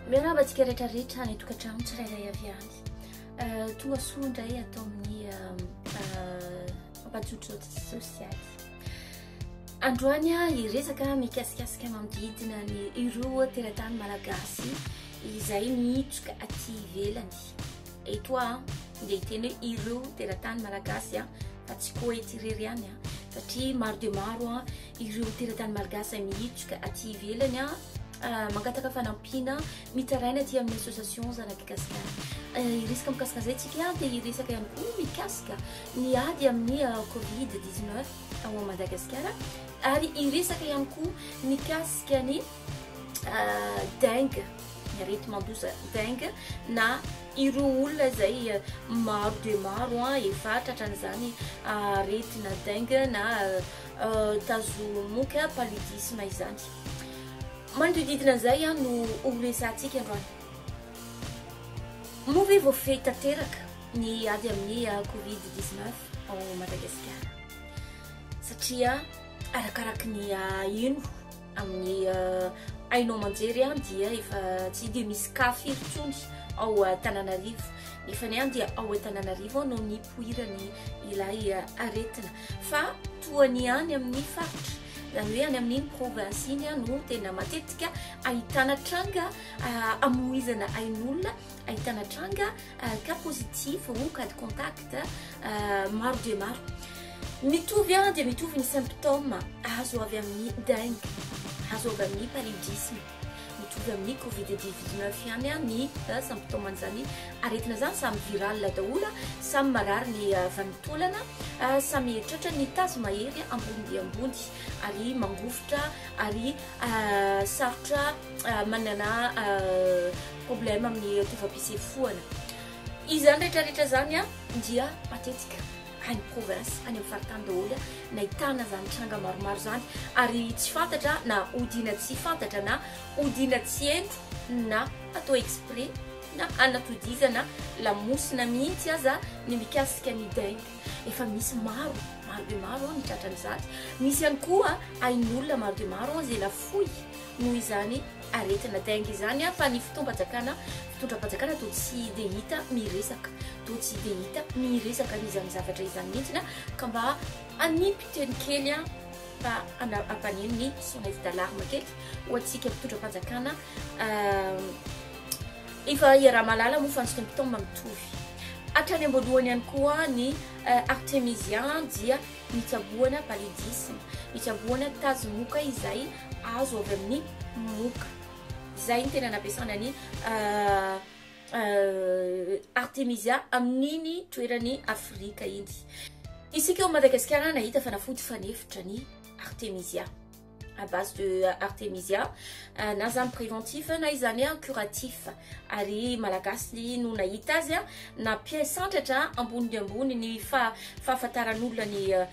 Miarahaba antsika rehetra rehetra any an-tokantrano tsirairay avy any. Tonga soa indray ato amin'ny ampajojo sosialy. Androany aho hiresaka mikasikasika manodidina ny ireo teratany malagasy izay mihitsoka aty ivelany. Eto aho dia hiteny hoe ireo teratany malagasy fa tsy Koety irery ihany satria maro dia maro ireo teratany malagasy izay mihitsoka aty ivelany mangataka fanampiana, mitaraina aty amin'ny association Zanak'i Gasikara. Hiresaka mikasika an'izay tsika dia hiresaka ihany koa mikasika ny ady amin'ny Covid 19 ao Madagasikara ary hiresaka ihany koa mikasika ny dengue, ny areti-mandoza dengue na ireo olona izay maro dia maro efa tratran'izany aretina dengue na tazomoka paludisme izany. Manodididina an'izay no ho resahantsika androany. Moa ve voafehy tanteraka ny ady amin'ny Covid 19 ao Madagasikara? Satria arakaraky ny heno amin'ny haino aman-jery dia efa tsy dia misy cas firy intsony ao Antananarivo. Nefa ny dia ao Antananarivo no nipoirany ilay aretina. Fa toa ny any amin'ny faritra, izany hoe any amin'iny province iny no tena matetika ahitana tranga amoizana ain'olona, ahitana tranga cas positif ou cas de contact maro dia maro. Mitovy dia mitovy ny symptômes azo avy amin'ny dengue, azo avy amin'ny paludisme. Mitovy amin'ny covid 19 ihany ny symptômes an'izany aretina izany, samy viral daholo, samy marary ny vanin-taolana, samy tratra ny tazo mahery ambony dia ambony ary mangovitra ary sarotra manana problème amin'ny taovam-pisefoana. Izany rehetrarehetra izany dia matetika any province, any amin'ny faritany daholo nahitana izany tranga maromaro izany ary tsy fantatra na odiana tsy fantatra na odiana tsy ento na atao exprès na anatodizana lamosina mihitsy aza ny mikasika ny dengue. Efa misy maro, maro dia maro ny tratran'izany. Misy ihany koa ain'olona maro dia maro izay nafoy noho izany aretina dengue izany fa ny fotoam-panjakana, fitondram-panjakana toa tsy dia hita miresaka, toa tsy dia hita miresaka an'izany zavatra izany mihitsy ka mba hanipy teny kely mba hampaneno ny sonnette d'alarme kely ho antsika mpitondram-panjakana. Efa iaraha-mahalala moa fa ny symptôme mitovy. Hatrany am-boalohany ihany koa ny artemisia dia nitsaboana paludisme, nitsaboana tazomoka izay azo avy amin'ny moka. Izay no tena nampiasana ny artemisia amin'iny toeran'i Afrika iny. Isika ao Madagasikara nahita fanafody fanefitra ny artemisia. À base de artemisia na zany préventif na izany curatif ary malagasy no nahita azy nampisandratra ambony dia ambony ny fahafantaran'olona ny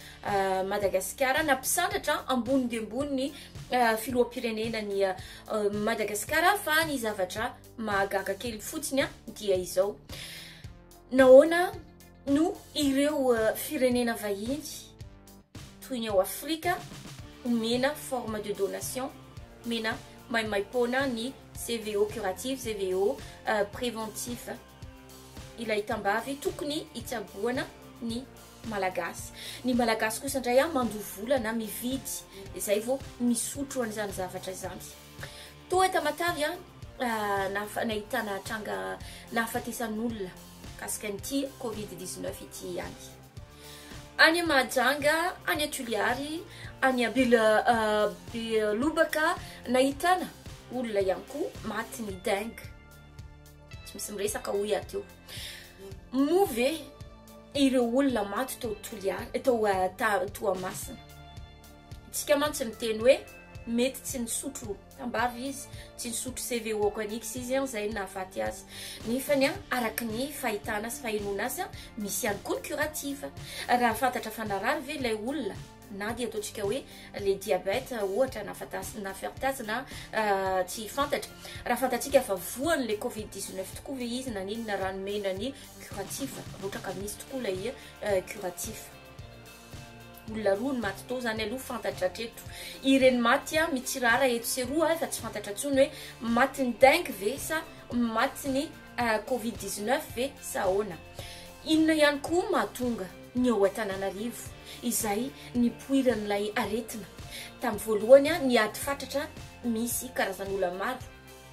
Madagasikara, nampisandratra ambony dia ambony ny filoham-pirenena ny Madagasikara. Fa ny zavatra mahagaga kely fotsiny dia izao, nahoana no ireo firenena vahiny toy ny ao Afrika omena forme de donation, omena maimaimpoana ny CVO curatif, CVO préventif, ilay tambavy tokony hitsaboana ny Malagasy. Ny Malagasy kosa indray mandoa vola na mividy izay vao misotro an'izany zavatra izany. Toa Tamatave nahitana tranga nahafatesan'olona mikasika an'ity Covid 19 ity ihany. Any Mahajanga, any Toliary, any Belobaka nahitana olona ihany koa maty ny dengue. Tsy misy miresaka hoy aho teo. Moa ve ireo olona maty tao Toliary, tao Toamasina? Tsika mantsy miteny hoe mety tsy nisotro tambavy izy, tsy nisotro CVO Aquanix izy izay nahafaty azy. Nefa ny araka ny fahitana sy fahenoana azy, misy ihany koa ny curatif. Raha fantatra fa narary ve ilay olona, na dia ataontsika hoe le diabète ohatra nahafaty azy na tsy fantatra. Raha fantatsika fa voan'ilay Covid 19 tokoa ve izy, naninona raha nomena ny curatif, raha ohatra ka misy tokoa ilay curatif. Olona roa no maty tao zany aloha fantatra hatreto. Ireny maty mitsirara eto sy eroa efa tsy fantatra intsony hoe matin'ny dengue ve sa matin'ny covid 19 ve sa ahoana. Inona ihany koa mahatonga ny ao Antananarivo izay nipoiran'ilay aretina? Tamin'ny voalohany niady fatratra misy karazan'olona maro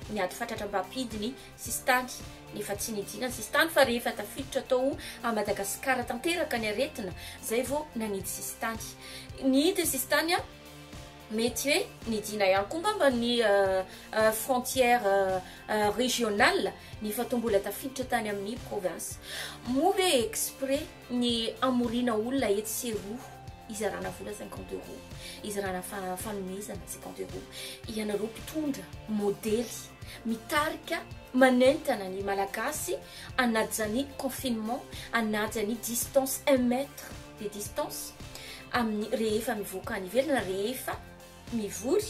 niady fatratra mba hampidy ny sisintany nefa tsy nidina ny sisintany fa rehefa tafiditra tao a Madagasikara tanteraka ny aretina zay vao nanidy sisintany. Nihidy ny sisintany mety hoe nidina ihany koa ngamba ny frontière régionale nefa toa mbola tafiditra tany amin'ny province. Moa ve exprès ny hamoriana olona etsy sy eroa hizarana vola 50 euros, hizarana fanomezana 50 euros? Ianareo mpitondra modely mitarika manentana ny Malagasy hanaja ny confinement, hanaja ny distance 1 mètre de distance amin'ny rehefa mivoaka any ivelany na rehefa mivory.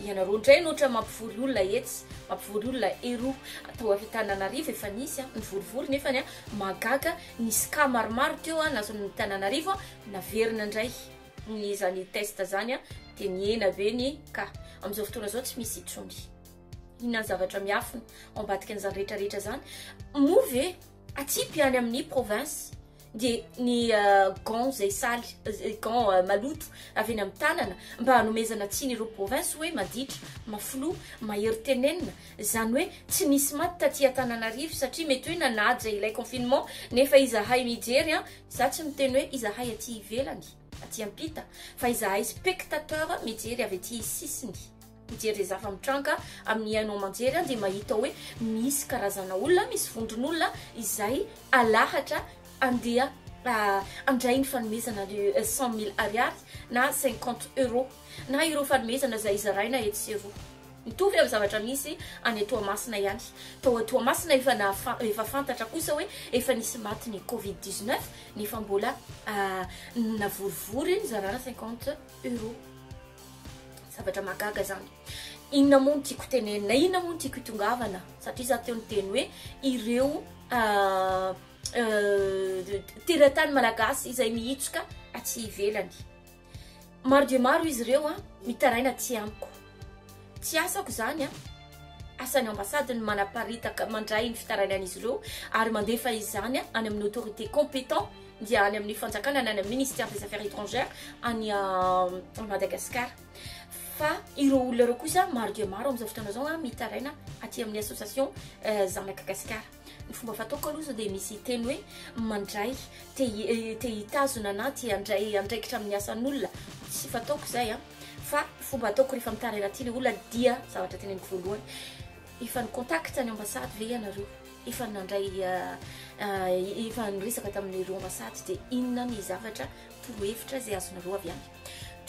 Ianareo indray no ohatra mampivory olona etsy, mampivory olona eroa. Tao Antananarivo efa nisy nivorivory nefany mahagaga nisy cas maromaro teo nazon'ny Antananarivo naverina indray ny zany test zany dia nihena be ny cas. Amin'izao fotoana izao tsy misy intsony. Inona ny zavatra miafina ao ambadika an'izany rehetrarehetra zany? Moa ve atsipy any amin'ny province dia ny gant zay saly, gant maloto avy eny amin'ny tanana mba hanomezana tsiny ireo province hoe maditra, mafiloha, mahery tenenina, zany hoe tsy nisy maty taty Antananarivo satria mety hoe nanaja ilay confinement nefa izahay mijery an, za tsy miteny hoe izahay aty ivelany, aty ampita, fa izahay spectateur mijery avy aty sisiny. Mijery izay zava-mitranga amin'ny haino aman-jery dia mahita hoe misy karazana olona, misy vondron'olona izay alahatra andeha handray ny fanomezana ny 100 000 ariary na 50 euros na ireo fanomezana izay zaraina etsy sy eroa. Mitovy amin'ny zavatra misy any Toamasina ihany. Tao Toamasina efa nahafa-, efa fantatra kosa hoe efa nisy maty ny covid 19 nefa mbola navorivory nizarana 50 euros. Zavatra mahagaga zany. Inona moa no tiako tenenina? Inona moa no tiako hitongavana? Satria za teo niteny hoe ireo teratany malagasy izay mihitsoka aty ivelany. Maro dia maro izy ireo mitaraina aty amiko. Tsy asako izany asan'ny ambasady ny manaparitaka, mandray ny fitarainan'izy ireo ary mandefa izany any amin'ny autorité compétent, dia any amin'ny fanjakana na any amin'ny ministère des affaires étrangères any Madagascar. Fa ireo olona ireo kosa maro dia maro amin'izao fotoana izao mitaraina aty amin'ny association Zanaka Gasikara. Ny fomba fataoko aloha izao dia misy teny hoe mandray, te te hitazona na te handray andraikitra amin'ny asan'olona, tsy fataoko izay fa fomba ataoko rehefa mitaraina aty ilay olona dia zavatra teneniko voalohany, efa ni-contact ny ambassade ve ianareo? Efa nandray, efa niresaka tamin'ireo ambassade dia inona ny zavatra torohevitra izay azonareo avy any?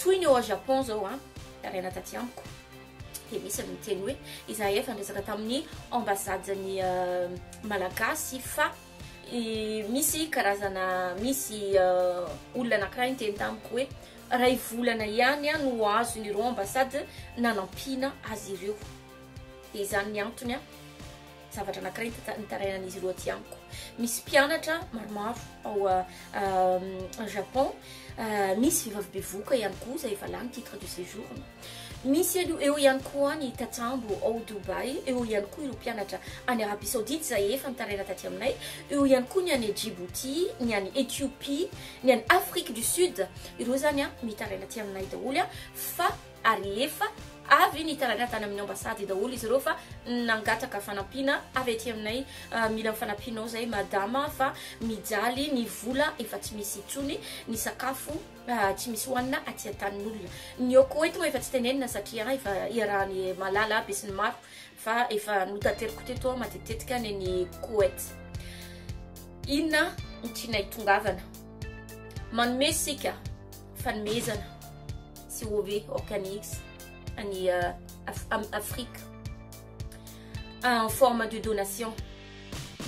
Toy ny ao Japon izao taraina taty amiko dia misy ny miteny hoe izahay efa niresaka tamin'ny ambassade-n'ny Malagasy fa misy karazana, misy olona anankiray niteny tamiko hoe iray volana ihany no azon'ireo ambassade nanampiana azy ireo. Dia izany ny antony zavatra anankiray nitarainan'izy ireo aty amiko. Misy mpianatra maromaro ao Japon, misy vehivavy bevohoka ihany koa izay efa lany titre de séjour. Misy eo ihany koa ny tatsambo ao Dubaï, eo ihany koa ireo mpianatra any Arabie Saoudite izay efa nitaraina taty aminay, eo ihany koa ny any Djibouti, ny any Ethiopie, ny any Afrique du Sud. Ireo izany mitaraina aty aminay daholo fa ary efa avy nitaraina tany amin'ny ambassade daholo izy ireo fa nangataka fanampiana avy aty aminay. Mila ny fanampianao izay madama fa mijaly ny vola efa tsy misy intsony, ny sakafo tsy misy hohanina aty an-tanin'olona. Ny ao Koety moa efa tsy tenenina satria efa iarahan'ny malala be sy ny maro fa efa notateriko teto matetitetika ny any Koety. Inona no tiana hitongavana? Manome isika fanomezana sy OV organics any Afrika en forme de donation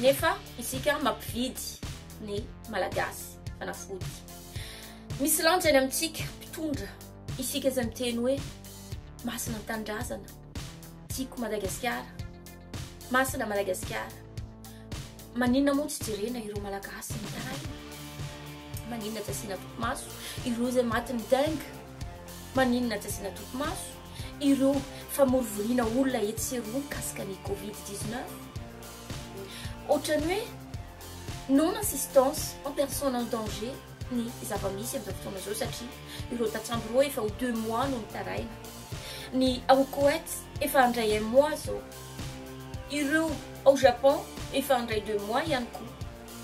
nefa isika mampividy ny Malagasy fanafody. Misy lanjany amintsika mpitondra isika izay miteny hoe masina an-tanindrazana, tiako Madagasikara, masina Madagasikara. Maninona moa tsy jerena ireo Malagasy mitaraina? Maninona tsy asiana topimaso? Ireo izay matin'ny dengue, maninona tsy asiana topimaso? Ireo famorivoriana olona etsy sy eroa mikasika ny covid 19. Ohatran'ny hoe non assistance en personne en danger ny zava-misy amin'izao fotoana izao satria ireo tantsambo ireo efa ho deux mois no mitaraina. Ny ao Koweït efa handray un mois izao. Ireo ao Japon efa handray deux mois ihany koa.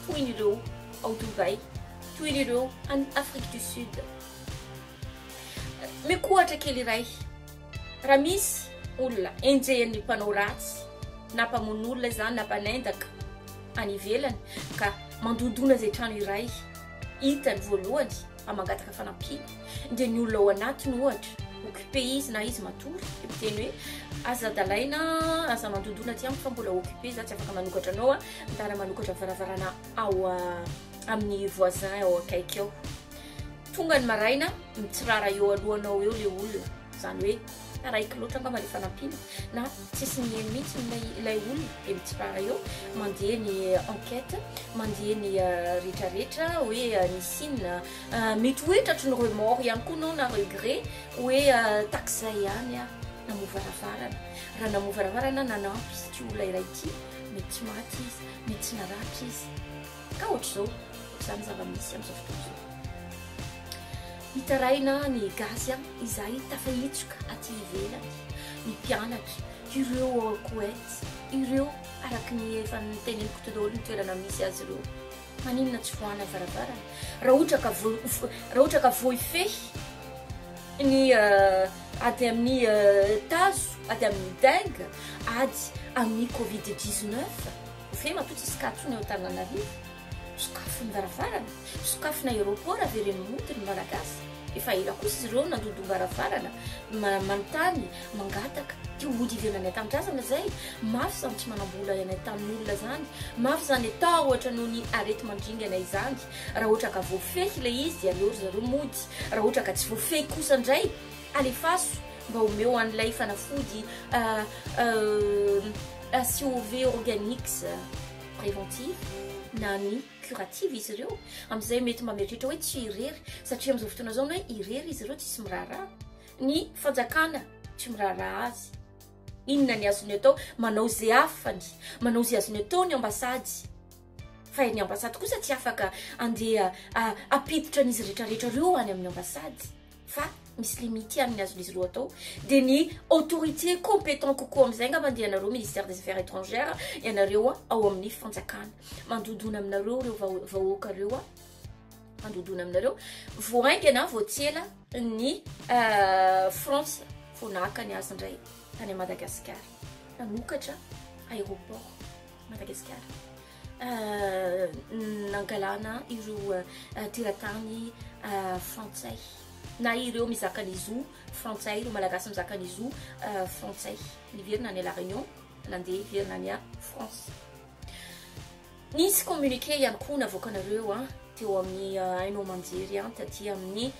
Toy ny ireo ao Dubaï, toy ny ireo any Afrique du Sud. Mikohatra kely iray, raha misy olona enjehin'ny mpanao ratsy na mpamono olona izany na mpanendaka any ivelany ka mandodona izay trano iray hitany voalohany mba mangataka fanampiana dia ny olona ao anatiny ohatra occupé izy na izy matory dia miteny hoe aza dalaina aza mandodona aty amiko fa mbola occupé za tsy afaka manokatra anao a ndana manokatra varavarana ao amin'ny voisin ao akaiky ao. Tonga ny maraina, mitsirara eo alohanao eo le olona, izany hoe taraiky loatra angamba le fanampiana na tsisy niheno mihitsy ilay olona dia mitsirara eo, mandeha ny enquête, mandeha ny retraretra hoe nisy inona, mety hoe tratry ny remords ihany koa nao na regret hoe takizay ihany aho namoha varavarana, raha namoha varavarana nanampy ity olona iray ity mety tsy maty izy, mety tsy naratra izy. Ka ohatr'izao, ohatr'izany zava-misy amin'izao fotoana izao. Mitaraina ny gasy izay tafahitsoka aty ivelany, ny mpianatra, ireo ao Koety, ireo araka ny efa noteneniko teo daholo ny toerana misy azy ireo. Maninona tsy voahana ny varavarana? Raha ohatra ka raha ohatra ka voafehy ny ady amin'ny tazo, ady amin'ny dengue, ady amin'ny covid 19, Ve matoa tsisy cas tsony ao Antananarivo? Sokafy ny varavarana, sokafy ny aéroport avereno mody ny Malagasy. Efa ela kosa izy ireo nandodom-baravarana, manontany, mangataka, te hody ivelany an-tanindrazana izay. Mafy izany tsy manam-bola any an-tanin'olona izany, mafy izany tahotra noho ny areti-mandringana izany. Raha ohatra ka voafehy ilay izy dia aleo ry zareo mody, raha ohatra ka tsy voafehy kosa indray, alefaso mba omeo an'ilay fanafody COV organics préventive na ny curative izy ireo amin'izay mety mba mieritreritra hoe tsy irery satria amin'izao fotoana izao ny hoe irery izy ireo tsisy miraharaha ny fanjakana tsy miraharaha azy inona ny azony atao manao ze afany manao ze azony atao ny ambasady fa ny ambasady kosa tsy afaka andeha ampiditra an'izy rehetrarehetra ireo any amin'ny ambasady fa misy limite ihany ny azon'izy ireo atao dia ny autorité compétent kokoa amin'izay angamba dia ianareo ministère des affaires étrangères ianareo ao amin'ny fanjakana mandodona aminareo ireo vahoaka ireo a mandodona aminareo vao haingana vao tsy ela ny France vao naka ny azy indray tany Madagasikara nanokatra aéroport Madagasikara nangalana ireo teratany frantsay na ireo mizaka ny zo frantsay, ireo malagasy mizaka ny zo frantsay niverina any La Réunion, nandeha hiverina any France. Nisy communiqué ihany koa navoakanareo teo amin'ny haino aman-jery taty amin'ny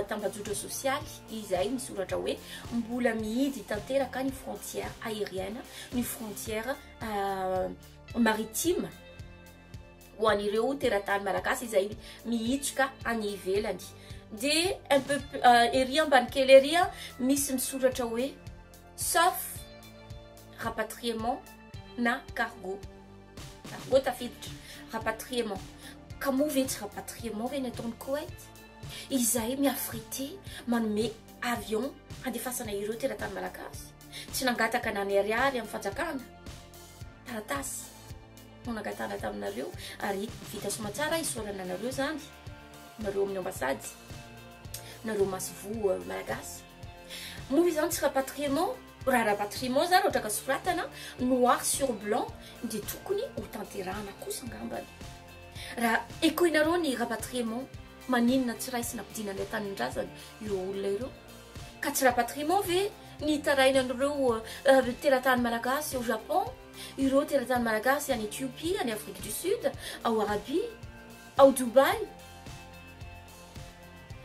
tambajotra sosialy izay misoratra hoe mbola mihidy tanteraka ny frontière aérienne, ny frontière maritime ho an'ireo teratany malagasy izay mihitsoka any ivelany. Dia un peu ery ambany kely ery misy misoratra hoe sauf rapatriement na cargo. Cargo tafiditra, rapatriement. Ka moa ve tsy rapatriement ve ny ataon'i Koety? Izay miaffriter manome avion handefasana ireo teratany malagasy. Tsy nangataka na ny ariary amin'ny fanjakana. Taratasy no nangatahana taminareo ary vita soamatsara isaorana anareo izany, nareo amin'ny ambasady, nareo masoivoho malagasy. Moa izany tsy rapatriement? Raha rapatriement izany ohatra ka soratana noir sur blanc dia tokony ho tanterahana kosa angambany. Raha ekoinareo ny rapatriement, maninona tsy raisina ampidina any an-tanindrazana ireo olona ireo? Ka tsy rapatriement ve ny hitarainan'ireo teratany malagasy ao Japon, ireo teratany malagasy any Ethiopie, any Afrique du Sud, ao Arabie, ao Dubaï?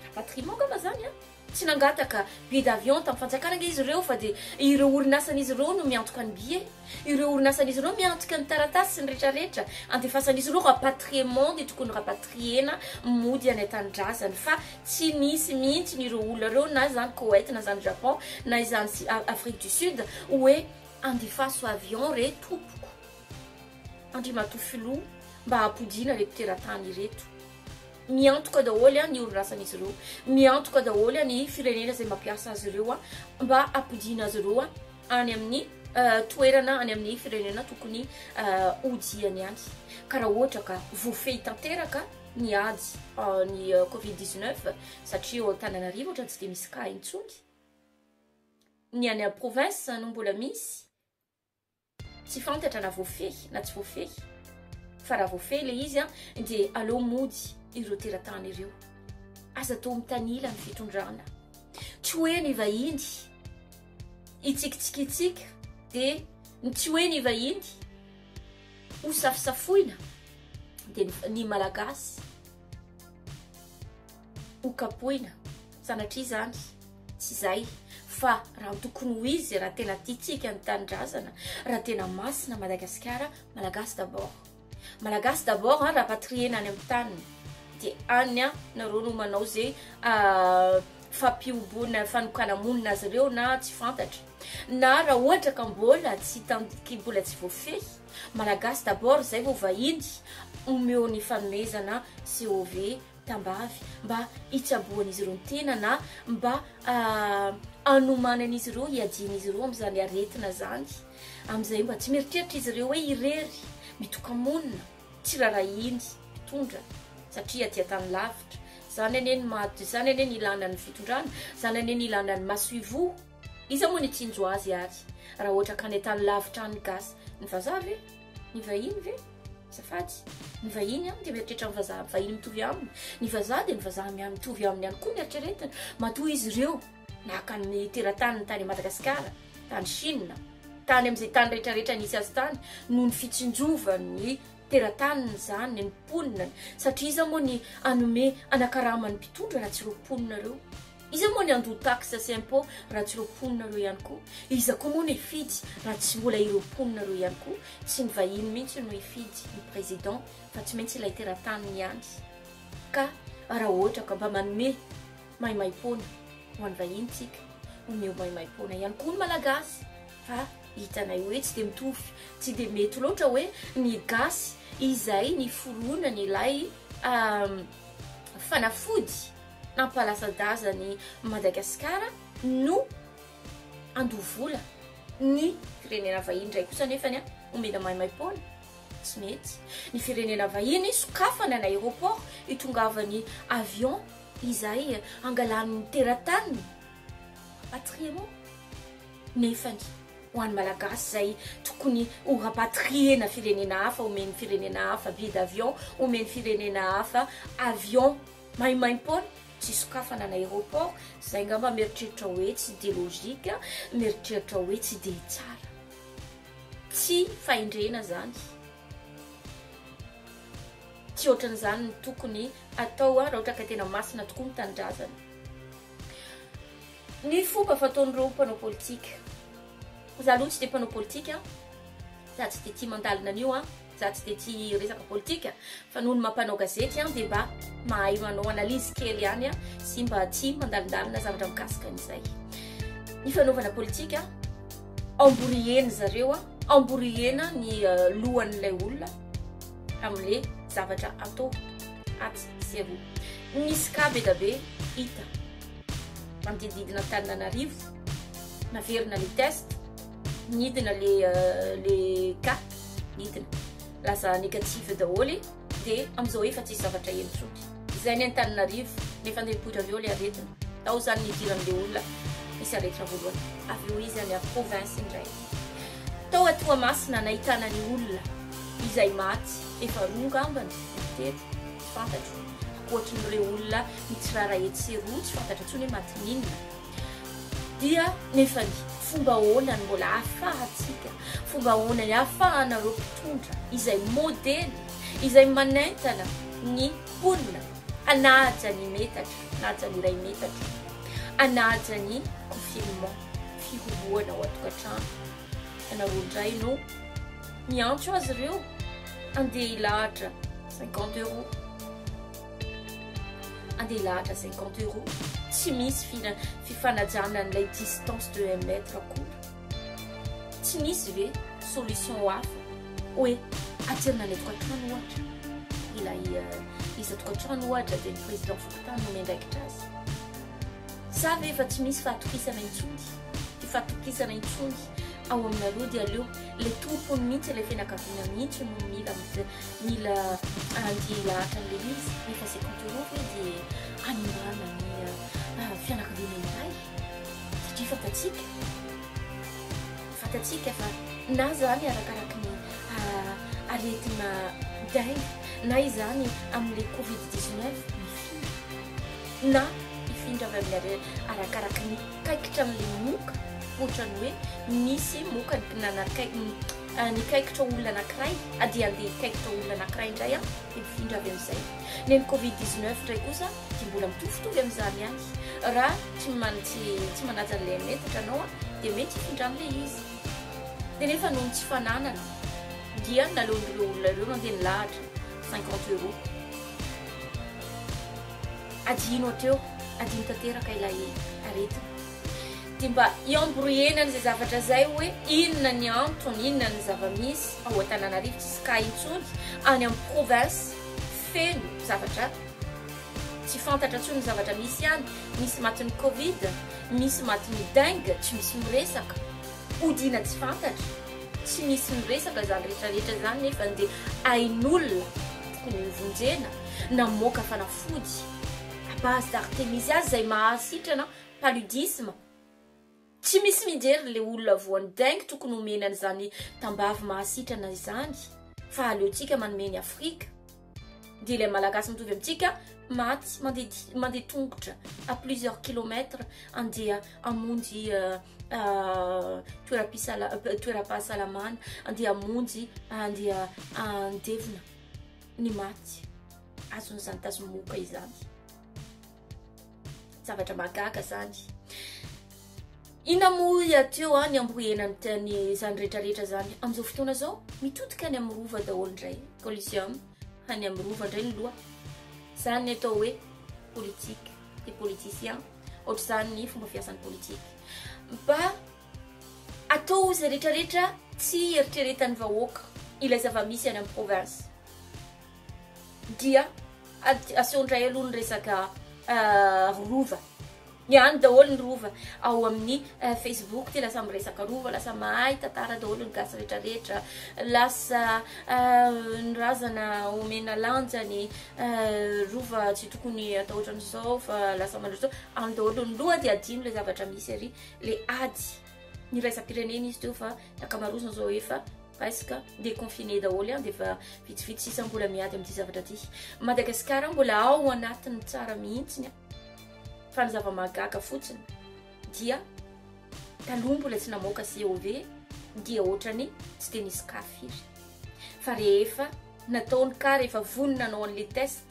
Rapatriement angamba zany an! Tsy nangataka billet d'avion tamin'ny fanjakana ange izy ireo fa dia ireo orinasan'izy ireo no miantoka ny billet, ireo orinasan'izy ireo miantoka ny taratasy sy ny retraretra andefasan'izy ireo rapatriement ny tokony rapatriena mody any an-tanindrazany fa tsy nisy mihitsy ny ireo olona ireo na izany Koweït na izany Japon na izany Afrique du Sud hoe andefaso avion re tompoko Andriamatoa Filoha mba hampodiana ireto teratany ireto. Miantoka daholo ny orinasan'izy ireo, miantoka daholo ny firenena izay mampiasa azy ireo mba hampodiana azy ireo any amin'ny toerana, any amin'ny firenena tokony hodiany any. Ka raha ohatra ka voafehy tanteraka ny ady ny covid 19 satria eo Antananarivo ohatra tsy dia misy cas intsony, ny any amin'ny province no mbola misy, Tsy fantatra na voafehy na tsy voafehy fa raha voafehy ilay izy dia aleo mody ireo teratany ireo. Aza atao mitanila ny fitondrana. Tsy hoe ny vahiny hitsikitsikitsika dia tsy hoe ny vahiny ho safosafoina dia ny Malagasy ho kapohina. Sanatria izany. Tsy izay fa raha ny tokony ho izy, raha tena tiantsika ny tanindrazana, raha tena masina Madagasikara, Malagasy d'abord. Malagasy d'abord an, rapatrier-na any amin'ny taniny. Dia any an, nareo no manao ze fampihoboana, fanokana-monina azy ireo na tsy fantatra. Na raha ohatra ka mbola tsy mbola tsy voafehy, Malagasy d'abord zay vao vahiny, omeo ny fanomezana COV tambavy mba hitsaboan'izy ireo ny tena na mba hanomanan'izy ireo hiadian'izy ireo amin'izany aretina izany, amin'izay mba tsy mieritreritra izy ireo hoe irery, mitoka-monina, tsy rarahiny mpitondra satria aty an-tany lavitra. Izany anie ny maha, izany anie ny ilana ny fitondrana, izany anie ny ilana ny masoivoho. Iza moa nitsinjo azy ary raha ohatra ka any an-tany lavitra any gasy? Ny vazaha ve? Ny vahiny ve? Azafady. Ny vahiny an, dia mieritreritra ny vazaha vahiny mitovy aminy. Ny vazaha dia ny vazaha mitovy aminy ihany koa ny eritreretiny. Matoa izy ireo naka ny terataniny tany Madagasikara, tany Chine, tany amin'izay tany rehetrarehetra nisy azy tany, noho ny fitsinjovany ny terataniny izany, ny mponina. Satria iza moa ny hanome hanakarama ny mpitondra raha tsy ireo mponina ireo? Iza moa ny handoa taxe sy impot raha tsy ireo mponina ireo ihany koa? Iza koa moa no hifidy raha tsy mbola ireo mponina ireo ihany koa? Tsy ny vahiny mihitsy no hifidy ny président fa tsy maintsy ilay terataniny ihany. Ka raha ohatra ka mba manome maimaimpoana ho an'ny vahiny tsika, omeo maimaimpoana ihany koa ny malagasy fa hitanay hoe tsy dia mitovy, tsy dia mety loatra hoe ny gasy izay niforonany ilay fanafody nampalasa-daza an'i Madagasikara no handoa vola ny firenena vahiny indray kosa nefany omena maimaimpoana, tsy mety. Ny firenena vahiny sokafana ny aéroport hitongavan'ny avion izay hangalany ny terataniny, rapatriement, nefany ho an'ny Malagasy izay tokony ho rapatrier-na firenena hafa, omen'ny firenena hafa billet d'avion, omen'ny firenena hafa avion. Maimaimpoana, tsy sokafana ny aéroport, zay ngamba mieritreritra hoe tsy de logique, mieritreritra hoe tsy de tsara. Tsy fahendrena zany. Tsy ohatran'izany no tokony atao raha ohatra ka tena masina tokoa ny tanindrazana. Ny fomba fataon'ireo mpanao politika. Za aloha tsy de mpanao politika, za tsy de tia mandalina an'io an. Za tsy dia tia resaka politika fa noho ny maha mpanao gazety an dia mba mahay manao analyse kely ihany an sy mba tia mandalindalina zavatra mikasika an'izay. Ny fanaovana politika embrouiller-ny zareo an, embrouiller-na ny lohan'ilay olona amin'le zavatra atao atsy sy aroa. Nisy cas be da be hita manodidididina Antananarivo, naverina le test. Nidina le le cas, nidina. Lasa négatif daholo dia amin'izao efa tsisy zavatra heno intsony. Izay ny Antananarivo, nefa andeha hipoitra avy eo le aretina. Tao izany nidiran'le olona nisy aretina voalohany. Avy eo izy any amin'ny province indray. Tao a Toamasina nahitana ny olona izay maty efa roa angambany na telo, tsy fantatro. Ankoatrin'ireo olona mitsirara etsy sy eroa tsy fantatra intsony hoe maty n'inona. Dia nefany fomba ahoana no mbola ahafahantsika, fomba ahoana ny ahafahanareo mpitondra izay modely, izay manentana ny mponina hanaja ny metatra, hanaja ny iray metatra, hanaja ny confinement, fihobohana ao an-tokantrano. Ianareo indray no miantso azy ireo andeha hilahatra 50 euros. Andeha hilahatra 50 euros. Tsy misy fifanajana an'ilay distance de 1 mètre akory. Tsy misy ve solution hafa hoe aterina any an-tokantrano ohatra ilay isan-tokantrano ohatra dia ny président fokontany no miandraikitra azy? Sa ve efa tsy misy fahatokisana intsony, fifatokisana intsony ao aminareo dia aleo ilay tompony mihitsy, ilay fianakaviana mihitsy no mila mila andeha hilahatra an'ilay izy? Nefa 50 euros ve dia hanomana ny fianakaviana iray? Satria fantatsika, fantatsika fa na izany arakaraky ny aretina dengue na izany amin'ilay covid 19 mifindra na hifindra avy amin'ny aretina arakaraky ny kaikitra amin'ilay moka, ohatran'ny hoe nisy moka nikaikitra olona anankiray dia andeha hikaikitra olona anankiray indray an, dia mifindra avy amin'izay. Ny an'ny covid 19 indray kosa dia mbola mitovitovy amin'izany ihany, raha tsy tsy manaja an'ilay metatra anao dia mety hifindra amin'ilay izy. Dia nefa noho ny tsy fananana dia naleon'ireo olona ireo nandeha nilahatra 50 euros. Adino hatreo, adino tanteraka ilay aretina. Dia mba hi-embrouiller-na an'izay zavatra izay hoe inona ny antony, inona ny zava-misy ao Antananarivo, tsisy cas intsony, any amin'ny province feno zavatra tsy fantatra intsony ny zavatra misy any, misy matin'ny covid, misy matin'ny dengue, tsy misy miresaka, odiana tsy fantatra, tsy misy miresaka izany rehetra rehetra izany nefa dia ain'olona tokony hovonjena, namoaka fanafody à base d'artémisia izay mahasitrana paludisme. Tsy misy mijery le olona voan'ny dengue tokony homena an'izany tambavy mahasitrana izany fa aleontsika manome ny Afrika. Dia ilay Malagasy mitovy amintsika maty mandeha mandeha tongotra à plusieurs kilomètres andeha hamonjy toeram-pisala- toeram-pahasalamana, andeha hamonjy andeha handevina ny maty azon'izany tazomoka izany. Zavatra mahagaga zany. Inona moa teo ny embrouillena ny izany rehetrarehetra zany amin'izao fotoana izao? Mitodika any amin'ny rova daholo indray, Coliseum, any amin'ny rova indray ny loha. Zany ny atao hoe politique des politiciens, ohatr'izany ny fomba fiasan'ny politique. Mba atao izay rehetrarehetra tsy eritreretan'ny vahoaka ilay zava-misy any amin'ny province. Dia aseho indray aloha ny resaka rova. Ny any daholo ny rova ao amin'ny Facebook dia lasa miresaka rova, lasa mahay tantara daholo ny gasy rehetrarehetra, lasa ny razana omena lanja ny rova tsy tokony atao ohatran'izao fa lasa mandroso any daholo ny loha dia adino ilay zavatra misy ary ilay ady niraisam-pirenena izy teo fa ny ankamaroazany izao efa Presque déconfiné daholo an, dia efa vitsivitsy sisa mbola miady amin'ity zavatra ity. Madagasikara mbola ao anatin'ny tsara mihitsy an. Fa ny zava-mahagaga fotsiny dia taloha mbola tsy namoaka COV dia ohatrany tsy dia nisy cas firy. Fa rehefa natao ny cas, rehefa vonona hanao an'ilay test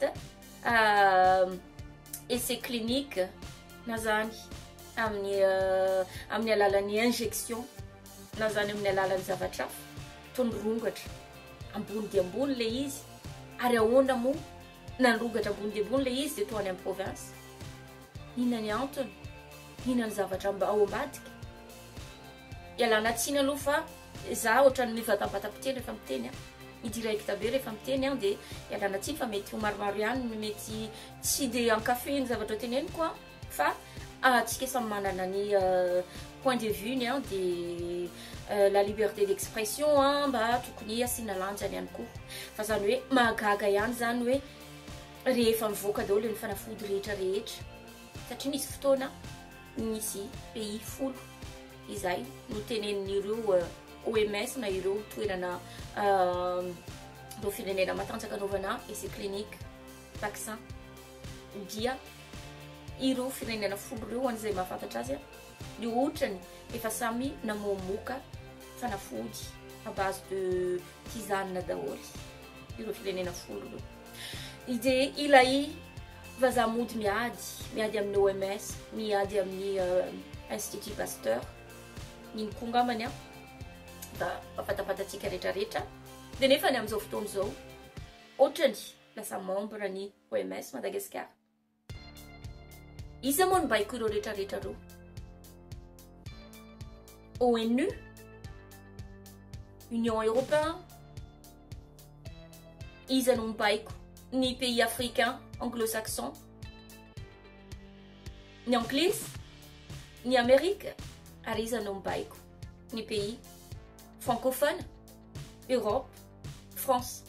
essai clinique na zany amin'ny amin'ny alalan'ny injection na zany amin'ny alalan'ny zavatra hafa toa nirongatra ambony dia ambony ilay izy ary ahoana moa na nirongatra ambony dia ambony ilay izy dia toa any amin'ny province inona ny antony inona ny zavatra ao ambadika ialana tsiny aloha fa za ohatran'ny mivatabata-piteny rehefa miteny a midirect be rehefa miteny a dia ialana tsiny fa mety ho maromaro ihany ny mety tsy dia ankafy ny zavatra teneniko a fa atsika samy manana ny point de vue ny an dia la liberté d'expression an mba tokony asiana lanjany ihany koa fa zany hoe mahagaga ihany zany hoe rehefa mivoaka daholo ny fanafody rehetra rehetra satria nisy fotoana nisy pays 10 izay notenenin'ireo OMS na ireo toerana ireo firenena matanjaka anaovana essai clinique vaccin dia ireo firenena 10 ireo an'izay mahafantatra azy ny otrany efa samy namoamoaka fanafody à base de tisane daholo ireo firenena 10 ireo dia ilay Vazaha mody miady, miady amin'ny OMS, miady amin'ny Institut Pasteur, iny koa angambany an, mba fantapatatsika retraretra. Dia nefa ny amin'izao fotoana izao, otrany lasa membre ny OMS Madagasikara. Iza moa no baiko ireo retraretra ireo? ONU? Union Européenne? Iza no mibaiko ny pays africain anglo-saxon? Ny anglisy? Ny Amerika? Ary iza no mibaiko ny pays francophone? Europe? France?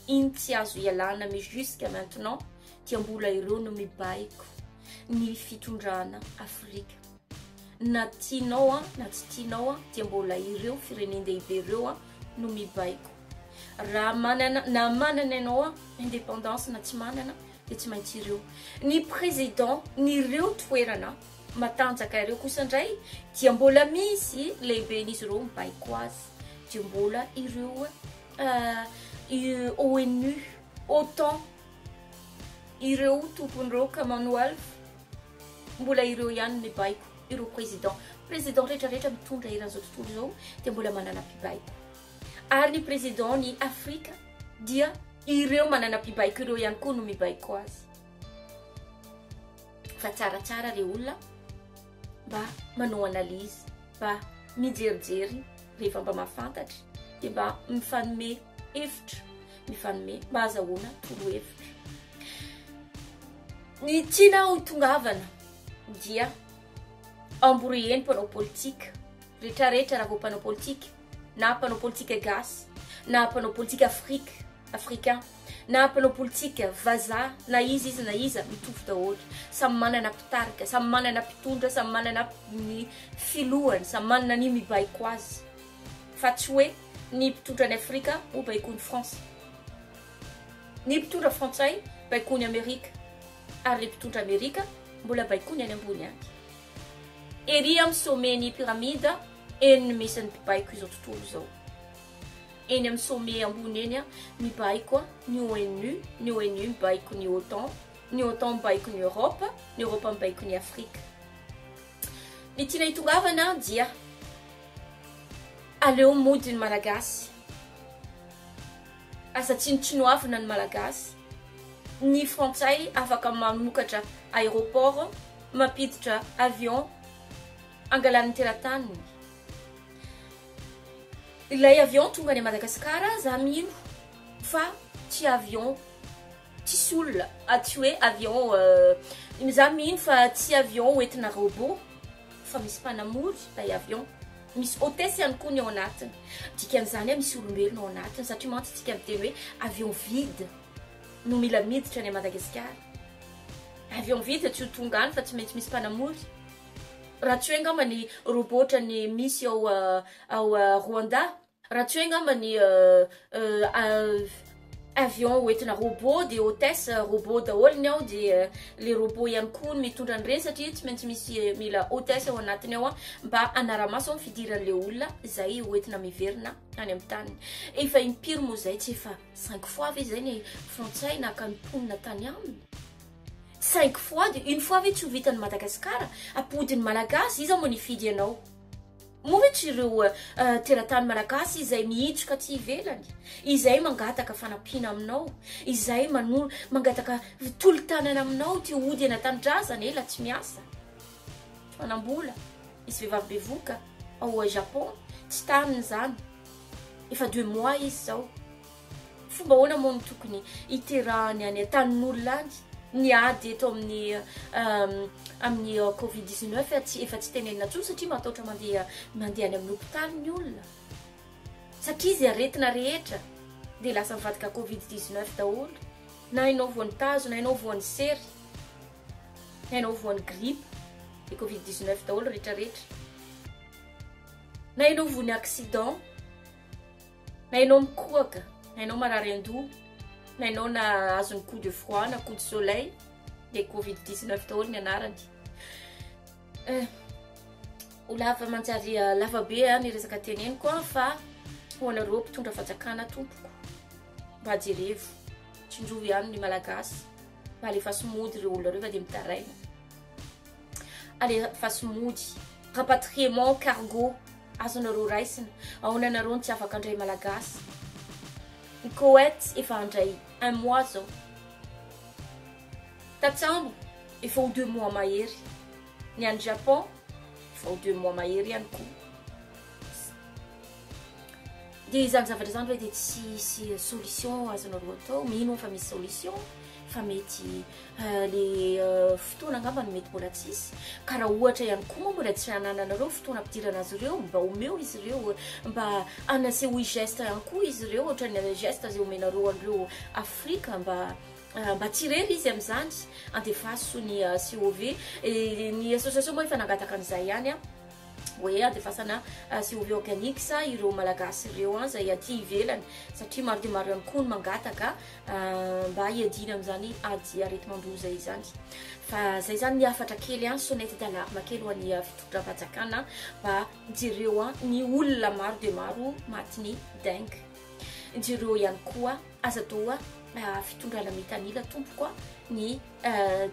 Iny tsy azo ialana mais jusqu'à maintenant dia mbola ireo no mibaiko ny fitondrana Afrika. Na tianao an na tsy tianao an dia mbola ireo firenen-dehibe ireo an no mibaiko. Raha manana na manana ianao an indépendance na tsy manana dia tsy maintsy ireo. Ny président n'ireo toerana matanjaka ireo kosa indray dia mbola misy lehiben'izy ireo mibaiko azy dia mbola ireo ONU, OTAN, ireo tompon'ireo Commonwealth, mbola ireo ihany mibaiko ireo président. Président rehetra rehetra mitondra eran'izao tontolo izao dia mbola manana mpibaiko. Ary ny président ny Afrika dia ireo manana mpibaiko ireo ihany koa no mibaiko azy. Fa tsaratsara re olona mba manao analyse, mba mijerijery rehefa mba mahafantatra dia mba mifanome hevitra, mifanome mba azahoana torohevitra. Ny tiana ho tongavana dia embrouiller ny mpanao politika retraretra raha vao mpanao politika na mpanao politika gasy na mpanao politika afrika africain na mpanao politika vazaha na iza iza na iza mitovy daholo samy manana mpitarika samy manana mpitondra samy manana ny filohany samy manana ny mibaiko azy fa tsy hoe ny mpitondra any Afrika ho baikoin'i France ny mpitondra frantsay baikoin'i Amerika ary ny mpitondra Amerika mbola baikoiny any ambony any ery amin'ny sommet ny pyramide eny no misy ny mpibaiko izao tontolo izao eny amin'ny sommet ambony eny mibaiko ny ONU ny ONU mibaiko ny OTAN ny OTAN mibaiko ny Europe ny Europe mibaiko ny Afrika ny tiana hitongavana dia aleo mody ny malagasy aza tsinontsinoavina ny malagasy ny frantsay afaka mamokatra aéroport mampiditra avion angalan'ny terataniny ilay avion tonga any Madagasikara za mino fa tsy avion tsisy olona tsy hoe avion za mino fa tsy avion hoentina robot fa misy mpanamory ilay avion misy hôtesse ihany koa ny ao anatiny dikan'izany hoe misy olombelona ao anatiny satria mantsy tsika miteny hoe avion vide no mila miditra any Madagasikara avion vide tsy ho tonga any fa tsy maintsy misy mpanamory raha tsy hoe angamba ny robot ohatrany misy ao ao Rwanda raha tsy hoe angamba ny avion hoentina robot de hôtesse robot daholo ny ao de le robot ihany koa no mitondra an'ireny satria tsy maintsy misy mila hôtesse ao anatiny ao mba hanara-maso amin'ny fidiran'le olona izay hoentina miverina any amin'ny taniny efa impiry moa zay tsy efa 5 fois ve zay ny frantsay naka ny mponina tany aminy 5 fois de une fois ve tsy ho vitan'ny Madagasikara ampodiny malagasy iza moa nifidy anao moa ve tsy ireo teratany malagasy izay mihitsoka tsy ivelany izay mangataka fanampiana aminao izay mano mangataka tolo-tanana aminao ty hody any an-tanindrazana ela tsy miasa tsy manam-bola misy vehivavy bevoka ao Japon tsy taniny zany efa 2 mois izy zao fomba ahoana moa no tokony hiterahany any an-tanin'olona any ny ady eto amin'ny amin'ny covid 19 tsy efa tsy tenenina intsony satria matahotra mandeha mandeha any amin'ny hopitaly ny olona satria izy aretina rehetra dia lasa mivadika covid 19 daholo na ianao voan'ny tazo na ianao voan'ny sery na ianao voan'ny grippe de covid 19 daholo rehetrarehetra na ianao voan'ny accident na ianao mikohaka na ianao marary an-doha na ianao na azon'ny coup de froid na coup de soleil de covid 19 daholo ny anarany ho lava manjary lava be ny resaka teneniko a fa ho anareo mpitondra fanjakana tompoko mba jerevo tsinjovy ihany ny malagasy mba Mba alefaso mody ireo olona ireo fa dia mitaraina. Alefaso mody. Rapatriement cargo azonareo raisina. Ahoana nareo no tsy afaka handray malagasy? Ny Koweït efa handray un mois zao. Tatsambo efa ho deux mois mahery. Ny any Japon efa ho deux mois mahery ihany koa. Dia izany zavatra izany ve dia tsy hisy solution azonareo atao? Mino aho fa misy solution fa mety le fotoana angamba no mety mbola tsy hisy. Ka raha ohatra ihany koa moa mbola tsy anananareo fotoana ampidirana azy ireo, mba omeo izy ireo, mba anasehoy geste ihany koa izy ireo, ohatran'ny geste izay omenareo an'ireo Afrika mba mba tsy irery izy amin'izany. Andefaso ny COV. Ny association moa efa nangataka an'izay ihany an. Hoe andefasana COV organics ireo malagasy ireo an, izay aty ivelany, satria maro dia maro ihany koa ny mangataka mba hiadiana amin'izany ady areti-mandoza izany. Fa izay izany ny hafatra kely an, sonnette d'alarme kely ho an'ny fitondram-panjakana mba jereo an ny olona maro dia maro matin'ny dengue. Jereo ihany koa, aza atao fitondrana mitanila tompoko a, ny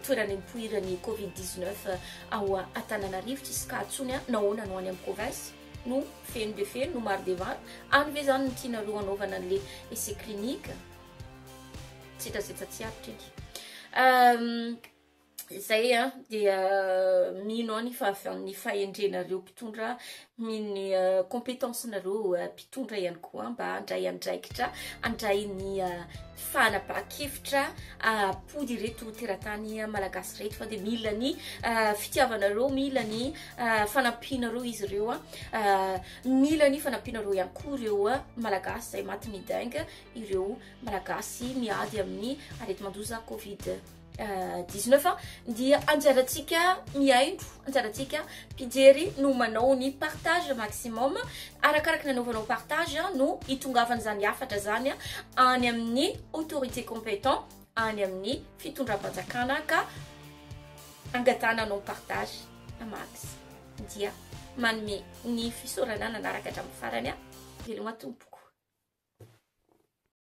toerana nipoiran'ny covid 19 ao Antananarivo, tsisy cas intsony a, nahoana no any amin'ny province no feno dia feno, no maro dia maro, any ve zany no tianareo hanaovana an'le essai clinique? Tsy hita izay tsy aritra iny. Izay a, dia mino aho ny ny fahendrenareo mpitondra, mino ny compétence-nareo mpitondra ihany koa mba handray andraikitra, handray ny fanapahan-kevitra hampody ireto teratany malagasy ireto, fa dia mila ny fitiavanareo, mila ny fanampianareo izy ireo a, mila ny fanampianareo ihany koa ireo malagasy izay matin'ny dengue, ireo malagasy miady amin'ny areti-mandoza covid 19 dia anjarantsika mihaino, anjarantsika mpijery no manao ny partage maximum. Arakaraka ny anaovanao partage no hitongavan'izany hafatra zany any amin'ny autorité compétent, any amin'ny fitondram-panjakana, ka angatahana anao partage max. Dia manome ny fisaorana nanaraka hatramin'ny farany. Veloma tompoko.